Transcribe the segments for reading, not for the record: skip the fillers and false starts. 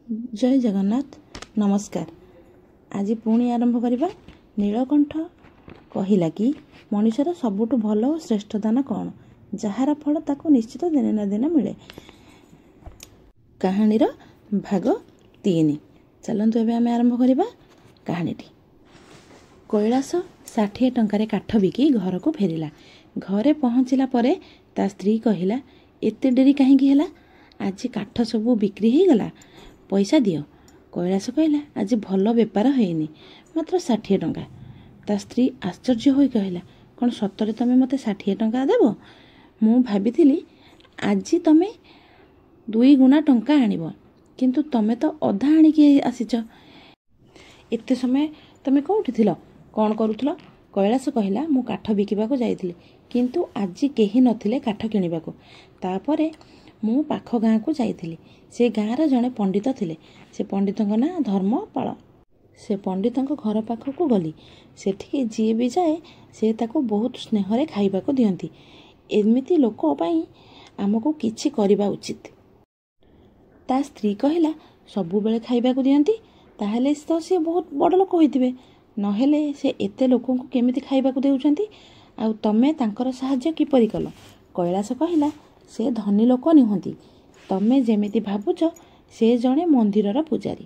ଜୟ ଜଗନ୍ନାଥ, ନମସ୍କାର। ଆଜି ପୁଣି ଆରମ୍ଭ କରିବା। ନୀଳକଣ୍ଠ କହିଲା କି ମଣିଷର ସବୁଠୁ ଭଲ ଓ ଶ୍ରେଷ୍ଠ ଦାନ କ'ଣ, ଯାହାର ଫଳ ତାକୁ ନିଶ୍ଚିତ ଦିନେ ନା ଦିନେ ମିଳେ। କାହାଣୀର ଭାଗ 3। ଚାଲନ୍ତୁ ଏବେ ଆମେ ଆରମ୍ଭ କରିବା କାହାଣୀଟି। କୈଳାସ 60 ଟଙ୍କାରେ କାଠ ବିକି ଘରକୁ ଫେରିଲା। ଘରେ ପହଞ୍ଚିଲା ପରେ ତା ସ୍ତ୍ରୀ କହିଲା, ଏତେ ଡେରି କାହିଁକି ହେଲା? ଆଜି କାଠ ସବୁ ବିକ୍ରି ହେଇଗଲା, ପଇସା ଦିଅ। କୈଳାସ କହିଲା, ଆଜି ଭଲ ବେପାର ହେଇନି, ମାତ୍ର 60 ଟଙ୍କା। ତା ସ୍ତ୍ରୀ ଆଶ୍ଚର୍ଯ୍ୟ ହୋଇ କହିଲା, କ'ଣ ସତରେ ତମେ ମୋତେ 60 ଟଙ୍କା ଦେବ? ମୁଁ ଭାବିଥିଲି ଆଜି ତମେ 2 ଗୁଣା ଟଙ୍କା ଆଣିବ, କିନ୍ତୁ ତମେ ତ ଅଧା ଆଣିକି ଆସିଛ। ଏତେ ସମୟ ତମେ କେଉଁଠି ଥିଲ, କ'ଣ କରୁଥିଲ? କୈଳାସ କହିଲା, ମୁଁ କାଠ ବିକିବାକୁ ଯାଇଥିଲି, କିନ୍ତୁ ଆଜି କେହି ନଥିଲେ କାଠ କିଣିବାକୁ। ତାପରେ ମୁଁ ପାଖ ଗାଁକୁ ଯାଇଥିଲି। ସେ ଗାଁର ଜଣେ ପଣ୍ଡିତ ଥିଲେ। ସେ ପଣ୍ଡିତଙ୍କ ନାଁ ଧର୍ମପାଳ। ସେ ପଣ୍ଡିତଙ୍କ ଘର ପାଖକୁ ଗଲି। ସେଠିକି ଯିଏ ବି ଯାଏ ସେ ତାକୁ ବହୁତ ସ୍ନେହରେ ଖାଇବାକୁ ଦିଅନ୍ତି। ଏମିତି ଲୋକ ପାଇଁ ଆମକୁ କିଛି କରିବା ଉଚିତ। ତା ସ୍ତ୍ରୀ କହିଲା, ସବୁବେଳେ ଖାଇବାକୁ ଦିଅନ୍ତି? ତାହେଲେ ତ ସିଏ ବହୁତ ବଡ଼ ଲୋକ ହୋଇଥିବେ, ନହେଲେ ସେ ଏତେ ଲୋକଙ୍କୁ କେମିତି ଖାଇବାକୁ ଦେଉଛନ୍ତି? ଆଉ ତମେ ତାଙ୍କର ସାହାଯ୍ୟ କିପରି କଲ? କୈଳାସ କହିଲା, ସେ ଧନୀ ଲୋକ ନୁହନ୍ତି, ତମେ ଯେମିତି ଭାବୁଛ। ସେ ଜଣେ ମନ୍ଦିରର ପୂଜାରୀ,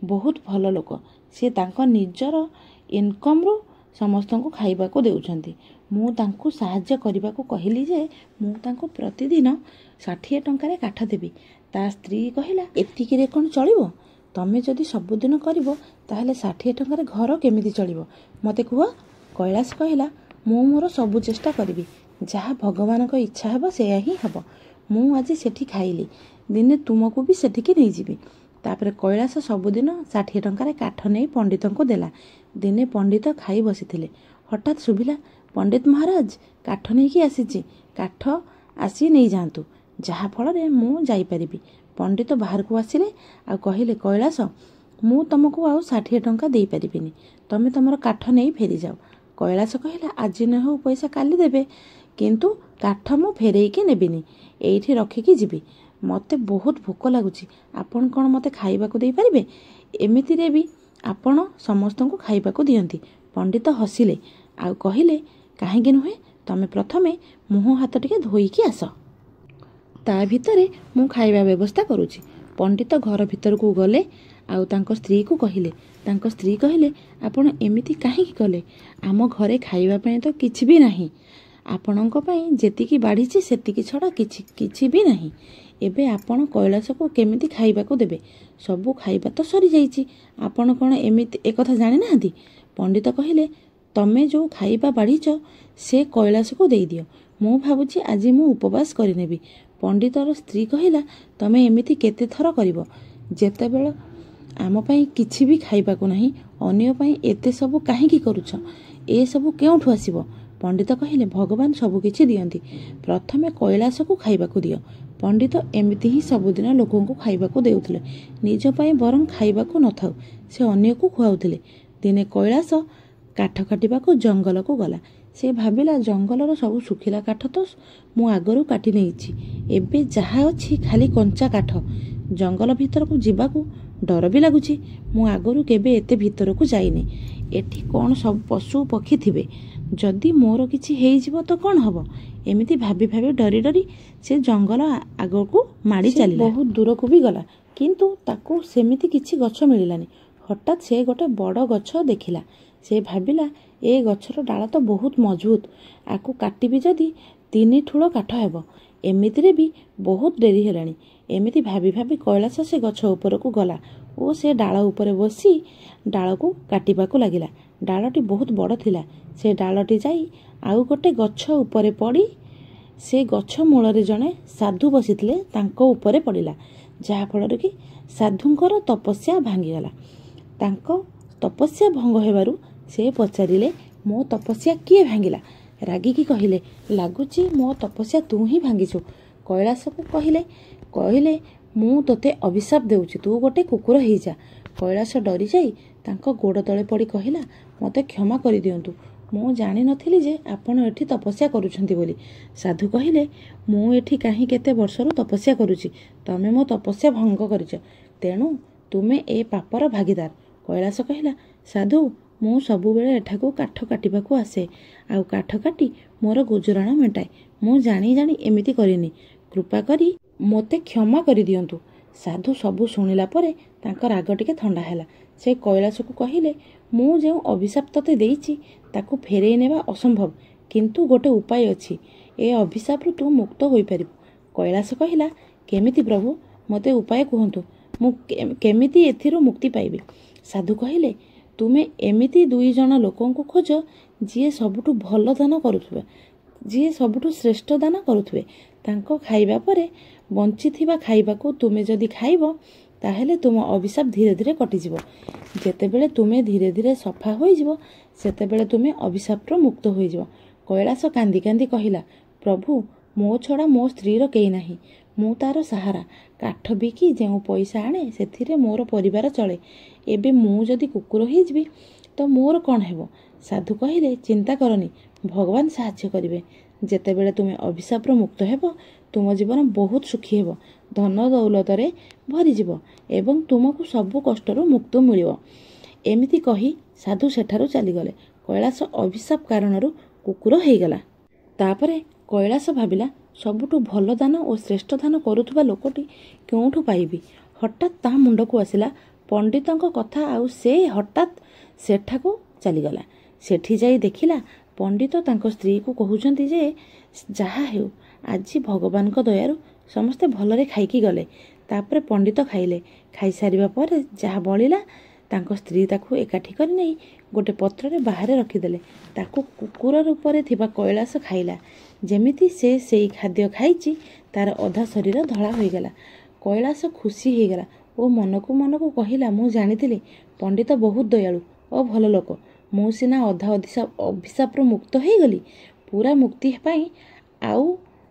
ବହୁତ ଭଲ ଲୋକ। ସେ ତାଙ୍କ ନିଜର ଇନକମ୍ରୁ ସମସ୍ତଙ୍କୁ ଖାଇବାକୁ ଦେଉଛନ୍ତି। ମୁଁ ତାଙ୍କୁ ସାହାଯ୍ୟ କରିବାକୁ କହିଲି ଯେ ମୁଁ ତାଙ୍କୁ ପ୍ରତିଦିନ 60 ଟଙ୍କାରେ କାଠ ଦେବି। ତା ସ୍ତ୍ରୀ କହିଲା, ଏତିକିରେ କ'ଣ ଚଳିବ? ତମେ ଯଦି ସବୁଦିନ କରିବ ତାହେଲେ 60 ଟଙ୍କାରେ ଘର କେମିତି ଚଳିବ, ମୋତେ କୁହ। କୈଳାସ କହିଲା, ମୁଁ ମୋର ସବୁ ଚେଷ୍ଟା କରିବି, ଯାହା ଭଗବାନଙ୍କ ଇଚ୍ଛା ହେବ ସେୟା ହିଁ ହେବ। ମୁଁ ଆଜି ସେଠି ଖାଇଲି, ଦିନେ ତୁମକୁ ବି ସେଠିକି ନେଇଯିବି। ତାପରେ କୈଳାସ ସବୁଦିନ 60 ଟଙ୍କାରେ କାଠ ନେଇ ପଣ୍ଡିତଙ୍କୁ ଦେଲା। ଦିନେ ପଣ୍ଡିତ ଖାଇ ବସିଥିଲେ। ହଠାତ୍ ଶୁଭିଲା, ପଣ୍ଡିତ ମହାରାଜ, କାଠ ନେଇକି ଆସିଛି, କାଠ ଆସି ନେଇଯାଆନ୍ତୁ, ଯାହାଫଳରେ ମୁଁ ଯାଇପାରିବି। ପଣ୍ଡିତ ବାହାରକୁ ଆସିଲେ ଆଉ କହିଲେ, କୈଳାସ, ମୁଁ ତୁମକୁ ଆଉ 60 ଟଙ୍କା ଦେଇପାରିବିନି, ତମେ ତୁମର କାଠ ନେଇ ଫେରିଯାଅ। କୈଳାସ କହିଲା, ଆଜି ନ ହେଉ ପଇସା କାଲି ଦେବେ, କିନ୍ତୁ କାଠ ମୁଁ ଫେରେଇକି ନେବିନି, ଏଇଠି ରଖିକି ଯିବି। ମୋତେ ବହୁତ ଭୋକ ଲାଗୁଛି, ଆପଣ କ'ଣ ମୋତେ ଖାଇବାକୁ ଦେଇପାରିବେ? ଏମିତିରେ ବି ଆପଣ ସମସ୍ତଙ୍କୁ ଖାଇବାକୁ ଦିଅନ୍ତି। ପଣ୍ଡିତ ହସିଲେ ଆଉ କହିଲେ, କାହିଁକି ନୁହେଁ, ତମେ ପ୍ରଥମେ ମୁହଁ ହାତ ଟିକେ ଧୋଇକି ଆସ, ତା ଭିତରେ ମୁଁ ଖାଇବା ବ୍ୟବସ୍ଥା କରୁଛି। ପଣ୍ଡିତ ଘର ଭିତରକୁ ଗଲେ ଆଉ ତାଙ୍କ ସ୍ତ୍ରୀକୁ କହିଲେ। ତାଙ୍କ ସ୍ତ୍ରୀ କହିଲେ, ଆପଣ ଏମିତି କାହିଁକି କଲେ? ଆମ ଘରେ ଖାଇବା ପାଇଁ ତ କିଛି ବି ନାହିଁ। ଆପଣଙ୍କ ପାଇଁ ଯେତିକି ବାଢ଼ିଛି ସେତିକି ଛଡ଼ା କିଛି କିଛି ବି ନାହିଁ। ଏବେ ଆପଣ କୈଳାସକୁ କେମିତି ଖାଇବାକୁ ଦେବେ? ସବୁ ଖାଇବା ତ ସରିଯାଇଛି। ଆପଣ କ'ଣ ଏମିତି ଏକଥା ଜାଣିନାହାନ୍ତି? ପଣ୍ଡିତ କହିଲେ, ତମେ ଯେଉଁ ଖାଇବା ବାଢ଼ିଛ ସେ କୈଳାସକୁ ଦେଇଦିଅ। ମୁଁ ଭାବୁଛି ଆଜି ମୁଁ ଉପବାସ କରିନେବି। ପଣ୍ଡିତର ସ୍ତ୍ରୀ କହିଲା, ତମେ ଏମିତି କେତେ ଥର କରିବ? ଯେତେବେଳେ ଆମ ପାଇଁ କିଛି ବି ଖାଇବାକୁ ନାହିଁ, ଅନ୍ୟ ପାଇଁ ଏତେ ସବୁ କାହିଁକି କରୁଛ? ଏସବୁ କେଉଁଠୁ ଆସିବ? ପଣ୍ଡିତ କହିଲେ, ଭଗବାନ ସବୁ କିଛି ଦିଅନ୍ତି, ପ୍ରଥମେ କୈଳାସକୁ ଖାଇବାକୁ ଦିଅ। ପଣ୍ଡିତ ଏମିତି ହିଁ ସବୁଦିନ ଲୋକଙ୍କୁ ଖାଇବାକୁ ଦେଉଥିଲେ। ନିଜ ପାଇଁ ବରଂ ଖାଇବାକୁ ନଥାଉ, ସେ ଅନ୍ୟକୁ ଖୁଆଉଥିଲେ। ଦିନେ କୈଳାସ କାଠ କାଟିବାକୁ ଜଙ୍ଗଲକୁ ଗଲା। ସେ ଭାବିଲା, ଜଙ୍ଗଲର ସବୁ ଶୁଖିଲା କାଠ ତ ମୁଁ ଆଗରୁ କାଟି ନେଇଛି, ଏବେ ଯାହା ଅଛି ଖାଲି କଞ୍ଚା କାଠ। ଜଙ୍ଗଲ ଭିତରକୁ ଯିବାକୁ ଡର ବି ଲାଗୁଛି। ମୁଁ ଆଗରୁ କେବେ ଏତେ ଭିତରକୁ ଯାଇନି। ଏଠି କ'ଣ ସବୁ ପଶୁ ପକ୍ଷୀ ଥିବେ, ଯଦି ମୋର କିଛି ହେଇଯିବ ତ କ'ଣ ହେବ? ଏମିତି ଭାବି ଭାବି ଡରି ଡରି ସେ ଜଙ୍ଗଲ ଆଗକୁ ମାଡ଼ି ଚାଲିଲା। ବହୁତ ଦୂରକୁ ବି ଗଲା, କିନ୍ତୁ ତାକୁ ସେମିତି କିଛି ଗଛ ମିଳିଲାନି। ହଠାତ୍ ସେ ଗୋଟେ ବଡ଼ ଗଛ ଦେଖିଲା। ସେ ଭାବିଲା, ଏ ଗଛର ଡାଳ ତ ବହୁତ ମଜବୁତ, ଆକୁ କାଟିବି ଯଦି 3 ଠୁଳ କାଠ ହେବ। ଏମିତିରେ ବି ବହୁତ ଡେରି ହେଲାଣି। ଏମିତି ଭାବି ଭାବି କୈଳାସ ସେ ଗଛ ଉପରକୁ ଗଲା ଓ ସେ ଡାଳ ଉପରେ ବସି ଡାଳକୁ କାଟିବାକୁ ଲାଗିଲା। ଡାଳଟି ବହୁତ ବଡ଼ ଥିଲା। ସେ ଡାଳଟି ଯାଇ ଆଉ ଗୋଟେ ଗଛ ଉପରେ ପଡ଼ି ସେ ଗଛ ମୂଳରେ ଜଣେ ସାଧୁ ବସିଥିଲେ, ତାଙ୍କ ଉପରେ ପଡ଼ିଲା, ଯାହାଫଳରେ କି ସାଧୁଙ୍କର ତପସ୍ୟା ଭାଙ୍ଗିଗଲା। ତାଙ୍କ ତପସ୍ୟା ଭଙ୍ଗ ହେବାରୁ ସେ ପଚାରିଲେ, ମୋ ତପସ୍ୟା କିଏ ଭାଙ୍ଗିଲା? ରାଗିକି କହିଲେ, ଲାଗୁଛି ମୋ ତପସ୍ୟା ତୁ ହିଁ ଭାଙ୍ଗିଛୁ। କୈଳାସକୁ କହିଲେ, ମୁଁ ତୋତେ ଅଭିଶାପ ଦେଉଛି, ତୁ ଗୋଟେ କୁକୁର ହେଇଯା। କୈଳାସ ଡରିଯାଇ ତାଙ୍କ ଗୋଡ଼ ତଳେ ପଡ଼ି କହିଲା, ମୋତେ କ୍ଷମା କରିଦିଅନ୍ତୁ, ମୁଁ ଜାଣିନଥିଲି ଯେ ଆପଣ ଏଠି ତପସ୍ୟା କରୁଛନ୍ତି ବୋଲି। ସାଧୁ କହିଲେ, ମୁଁ ଏଠି କାହିଁ କେତେ ବର୍ଷରୁ ତପସ୍ୟା କରୁଛି, ତମେ ମୋ ତପସ୍ୟା ଭଙ୍ଗ କରିଛ, ତେଣୁ ତୁମେ ଏ ପାପର ଭାଗୀଦାର। କୈଳାସ କହିଲା, ସାଧୁ, ମୁଁ ସବୁବେଳେ ଏଠାକୁ କାଠ କାଟିବାକୁ ଆସେ, ଆଉ କାଠ କାଟି ମୋର ଗୁଜୁରାଣ ମେଣ୍ଟାଏ। ମୁଁ ଜାଣି ଜାଣି ଏମିତି କରିନି, କୃପା କରି ମୋତେ କ୍ଷମା କରିଦିଅନ୍ତୁ। ସାଧୁ ସବୁ ଶୁଣିଲା ପରେ ତାଙ୍କ ରାଗ ଟିକେ ଥଣ୍ଡା ହେଲା। ସେ କୈଳାସକୁ କହିଲେ, ମୁଁ ଯେଉଁ ଅଭିଶାପ ତୋତେ ଦେଇଛି ତାକୁ ଫେରେଇ ନେବା ଅସମ୍ଭବ, କିନ୍ତୁ ଗୋଟେ ଉପାୟ ଅଛି, ଏ ଅଭିଶାପରୁ ତୁ ମୁକ୍ତ ହୋଇପାରିବୁ। କୈଳାସ କହିଲା, କେମିତି ପ୍ରଭୁ, ମୋତେ ଉପାୟ କୁହନ୍ତୁ, ମୁଁ କେମିତି ଏଥିରୁ ମୁକ୍ତି ପାଇବି? ସାଧୁ କହିଲେ, ତୁମେ ଏମିତି 2 ଜଣ ଲୋକଙ୍କୁ ଖୋଜ ଯିଏ ସବୁଠୁ ଭଲ ଦାନ କରୁଥିବେ, ଯିଏ ସବୁଠୁ ଶ୍ରେଷ୍ଠ ଦାନ କରୁଥିବେ। ତାଙ୍କ ଖାଇବା ପରେ ବଞ୍ଚିଥିବା ଖାଇବାକୁ ତୁମେ ଯଦି ଖାଇବ, ତାହେଲେ ତୁମ ଅଭିଶାପ ଧୀରେ ଧୀରେ କଟିଯିବ। ଯେତେବେଳେ ତୁମେ ଧୀରେ ଧୀରେ ସଫା ହୋଇଯିବ, ସେତେବେଳେ ତୁମେ ଅଭିଶାପରୁ ମୁକ୍ତ ହୋଇଯିବ। କୈଳାସ କାନ୍ଦି କାନ୍ଦି କହିଲା, ପ୍ରଭୁ, ମୋ ଛଡ଼ା ମୋ ସ୍ତ୍ରୀର କେହି ନାହିଁ, ମୁଁ ତାର ସାହାରା। କାଠ ବିକି ଯେଉଁ ପଇସା ଆଣେ ସେଥିରେ ମୋର ପରିବାର ଚଳେ। ଏବେ ମୁଁ ଯଦି କୁକୁର ହେଇଯିବି ତ ମୋର କ'ଣ ହେବ? ସାଧୁ କହିଲେ, ଚିନ୍ତା କରନି, ଭଗବାନ ସାହାଯ୍ୟ କରିବେ। ଯେତେବେଳେ ତୁମେ ଅଭିଶାପରୁ ମୁକ୍ତ ହେବ, ତୁମ ଜୀବନ ବହୁତ ସୁଖୀ ହେବ, ଧନ ଦୌଲତରେ ଭରିଯିବ ଏବଂ ତୁମକୁ ସବୁ କଷ୍ଟରୁ ମୁକ୍ତ ମିଳିବ। ଏମିତି କହି ସାଧୁ ସେଠାରୁ ଚାଲିଗଲେ। କୈଳାସ ଅଭିଶାପ କାରଣରୁ କୁକୁର ହେଇଗଲା। ତାପରେ କୈଳାସ ଭାବିଲା, ସବୁଠୁ ଭଲ ଦାନ ଓ ଶ୍ରେଷ୍ଠ ଦାନ କରୁଥିବା ଲୋକଟି କେଉଁଠୁ ପାଇବି? ହଠାତ୍ ତା ମୁଣ୍ଡକୁ ଆସିଲା ପଣ୍ଡିତଙ୍କ କଥା, ଆଉ ସେ ହଠାତ୍ ସେଠାକୁ ଚାଲିଗଲା। ସେଠି ଯାଇ ଦେଖିଲା ପଣ୍ଡିତ ତାଙ୍କ ସ୍ତ୍ରୀକୁ କହୁଛନ୍ତି ଯେ, ଯାହା ହେଉ ଆଜି ଭଗବାନଙ୍କ ଦୟାରୁ ସମସ୍ତେ ଭଲରେ ଖାଇକି ଗଲେ। ତାପରେ ପଣ୍ଡିତ ଖାଇଲେ। ଖାଇସାରିବା ପରେ ଯାହା ବଳିଲା ତାଙ୍କ ସ୍ତ୍ରୀ ତାକୁ ଏକାଠି କରି ନେଇ ଗୋଟେ ପତ୍ରରେ ବାହାରେ ରଖିଦେଲେ। ତାକୁ କୁକୁର ରୂପରେ ଥିବା କୈଳାସ ଖାଇଲା। ଯେମିତି ସେ ସେଇ ଖାଦ୍ୟ ଖାଇଛି, ତାର ଅଧା ଶରୀର ଧଳା ହୋଇଗଲା। କୈଳାସ ଖୁସି ହେଇଗଲା ଓ ମନକୁ ମନକୁ କହିଲା, ମୁଁ ଜାଣିଥିଲି ପଣ୍ଡିତ ବହୁତ ଦୟାଳୁ ଓ ଭଲ ଲୋକ। ମୁଁ ସିନା ଅଧା ଅଭିଶାପରୁ ମୁକ୍ତ ହେଇଗଲି, ପୁରା ମୁକ୍ତି ପାଇଁ ଆଉ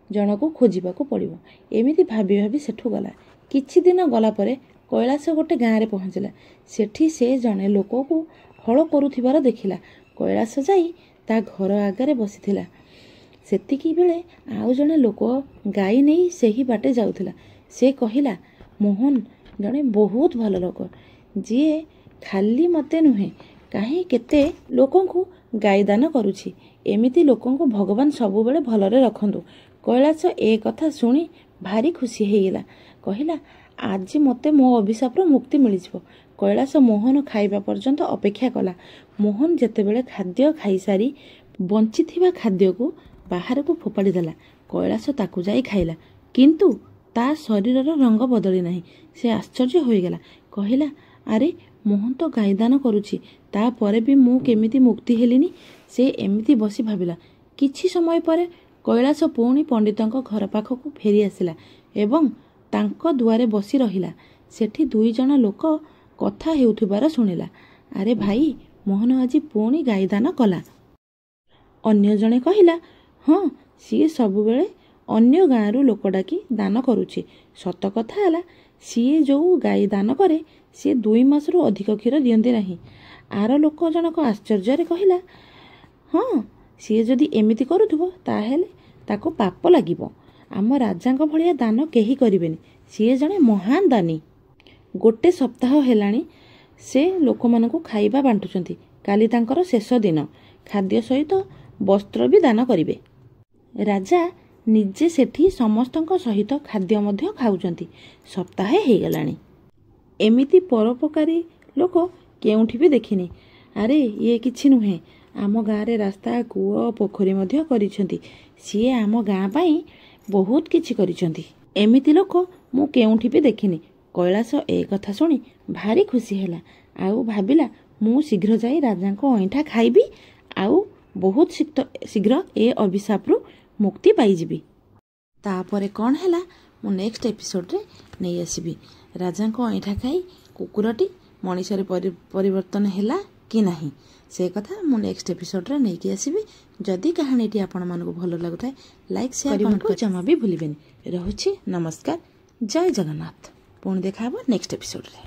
ଜଣକୁ ଖୋଜିବାକୁ ପଡ଼ିବ। ଏମିତି ଭାବି ଭାବି ସେଠୁ ଗଲା। କିଛି ଦିନ ଗଲା ପରେ କୈଳାସ ଗୋଟେ ଗାଁରେ ପହଞ୍ଚିଲା। ସେଠି ସେ ଜଣେ ଲୋକକୁ ହଳ କରୁଥିବାର ଦେଖିଲା। କୈଳାସ ଯାଇ ତା ଘର ଆଗରେ ବସିଥିଲା। ସେତିକି ବେଳେ ଆଉ ଜଣେ ଲୋକ ଗାଈ ନେଇ ସେହି ବାଟେ ଯାଉଥିଲା। ସେ କହିଲା, ମୋହନ ଜଣେ ବହୁତ ଭଲ ଲୋକ, ଯିଏ ଖାଲି ମୋତେ ନୁହେଁ କାହିଁ କେତେ ଲୋକଙ୍କୁ ଗାଈ ଦାନ କରୁଛି। ଏମିତି ଲୋକଙ୍କୁ ଭଗବାନ ସବୁବେଳେ ଭଲରେ ରଖନ୍ତୁ। କୈଳାସ ଏ କଥା ଶୁଣି ଭାରି ଖୁସି ହେଇଗଲା। କହିଲା, ଆଜି ମୋତେ ମୋ ଅଭିଶାପରୁ ମୁକ୍ତି ମିଳିଯିବ। କୈଳାସ ମୋହନ ଖାଇବା ପର୍ଯ୍ୟନ୍ତ ଅପେକ୍ଷା କଲା। ମୋହନ ଯେତେବେଳେ ଖାଦ୍ୟ ଖାଇସାରି ବଞ୍ଚିଥିବା ଖାଦ୍ୟକୁ ବାହାରକୁ ଫୋପାଡ଼ି ଦେଲା, କୈଳାସ ତାକୁ ଯାଇ ଖାଇଲା, କିନ୍ତୁ ତା ଶରୀରର ରଙ୍ଗ ବଦଳି ନାହିଁ। ସେ ଆଶ୍ଚର୍ଯ୍ୟ ହୋଇଗଲା। କହିଲା, ଆରେ ମୋହନ ତ ଗାଈ ଦାନ କରୁଛି, ତାପରେ ବି ମୁଁ କେମିତି ମୁକ୍ତି ହେଲିନି? ସେ ଏମିତି ବସି ଭାବିଲା। କିଛି ସମୟ ପରେ କୈଳାସ ପୁଣି ପଣ୍ଡିତଙ୍କ ଘର ପାଖକୁ ଫେରି ଆସିଲା ଏବଂ ତାଙ୍କ ଦୁଆରେ ବସି ରହିଲା। ସେଠି 2 ଜଣ ଲୋକ କଥା ହେଉଥିବାର ଶୁଣିଲା। ଆରେ ଭାଇ, ମୋହନ ଆଜି ପୁଣି ଗାଈ ଦାନ କଲା। ଅନ୍ୟ ଜଣେ କହିଲା, ହଁ, ସିଏ ସବୁବେଳେ ଅନ୍ୟ ଗାଁରୁ ଲୋକ ଡାକି ଦାନ କରୁଛି। ସତ କଥା ହେଲା, ସିଏ ଯୋଉ ଗାଈ ଦାନ କରେ ସିଏ 2 ମାସରୁ ଅଧିକ କ୍ଷୀର ଦିଅନ୍ତି ନାହିଁ। ଆର ଲୋକ ଜଣକ ଆଶ୍ଚର୍ଯ୍ୟରେ କହିଲା, ହଁ, ସିଏ ଯଦି ଏମିତି କରୁଥିବ ତାହେଲେ ତାକୁ ପାପ ଲାଗିବ। ଆମ ରାଜାଙ୍କ ଭଳିଆ ଦାନ କେହି କରିବେନି, ସିଏ ଜଣେ ମହାନ ଦାନୀ। ଗୋଟେ ସପ୍ତାହ ହେଲାଣି ସେ ଲୋକମାନଙ୍କୁ ଖାଇବା ବାଣ୍ଟୁଛନ୍ତି। କାଲି ତାଙ୍କର ଶେଷ ଦିନ। ଖାଦ୍ୟ ସହିତ ବସ୍ତ୍ର ବି ଦାନ କରିବେ। ରାଜା ନିଜେ ସେଠି ସମସ୍ତଙ୍କ ସହିତ ଖାଦ୍ୟ ମଧ୍ୟ ଖାଉଛନ୍ତି। ସପ୍ତାହେ ହେଇଗଲାଣି। ଏମିତି ପରୋପକାରୀ ଲୋକ କେଉଁଠି ବି ଦେଖିନି। ଆରେ ଇଏ କିଛି ନୁହେଁ, ଆମ ଗାଁରେ ରାସ୍ତା, କୂଅ, ପୋଖରୀ ମଧ୍ୟ କରିଛନ୍ତି। ସିଏ ଆମ ଗାଁ ପାଇଁ ବହୁତ କିଛି କରିଛନ୍ତି। ଏମିତି ଲୋକ ମୁଁ କେଉଁଠି ବି ଦେଖିନି। କୈଳାସ ଏ କଥା ଶୁଣି ଭାରି ଖୁସି ହେଲା ଆଉ ଭାବିଲା, ମୁଁ ଶୀଘ୍ର ଯାଇ ରାଜାଙ୍କ ଅଇଁଠା ଖାଇବି ଆଉ ବହୁତ ଶୀଘ୍ର ଏ ଅଭିଶାପରୁ ମୁକ୍ତି ପାଇଯିବି। ତାପରେ କ'ଣ ହେଲା ମୁଁ ନେକ୍ସଟ ଏପିସୋଡ଼ରେ ନେଇ ଆସିବି। ରାଜାଙ୍କ ଅଇଁଠା ଖାଇ କୁକୁରଟି ମଣିଷରେ ପରିବର୍ତ୍ତନ ହେଲା କି ନାହିଁ, ସେ କଥା ମୁଁ ନେକ୍ସଟ ଏପିସୋଡ଼ରେ ନେଇକି ଆସିବି। ଯଦି କାହାଣୀଟି ଆପଣମାନଙ୍କୁ ଭଲ ଲାଗୁଥାଏ, ଲାଇକ୍, ସେୟାର କରିବାକୁ ଜମା ବି ଭୁଲିବେନି। ରହୁଛି, ନମସ୍କାର, ଜୟ ଜଗନ୍ନାଥ। ପୁଣି ଦେଖା ହେବ ନେକ୍ସଟ ଏପିସୋଡ଼ରେ।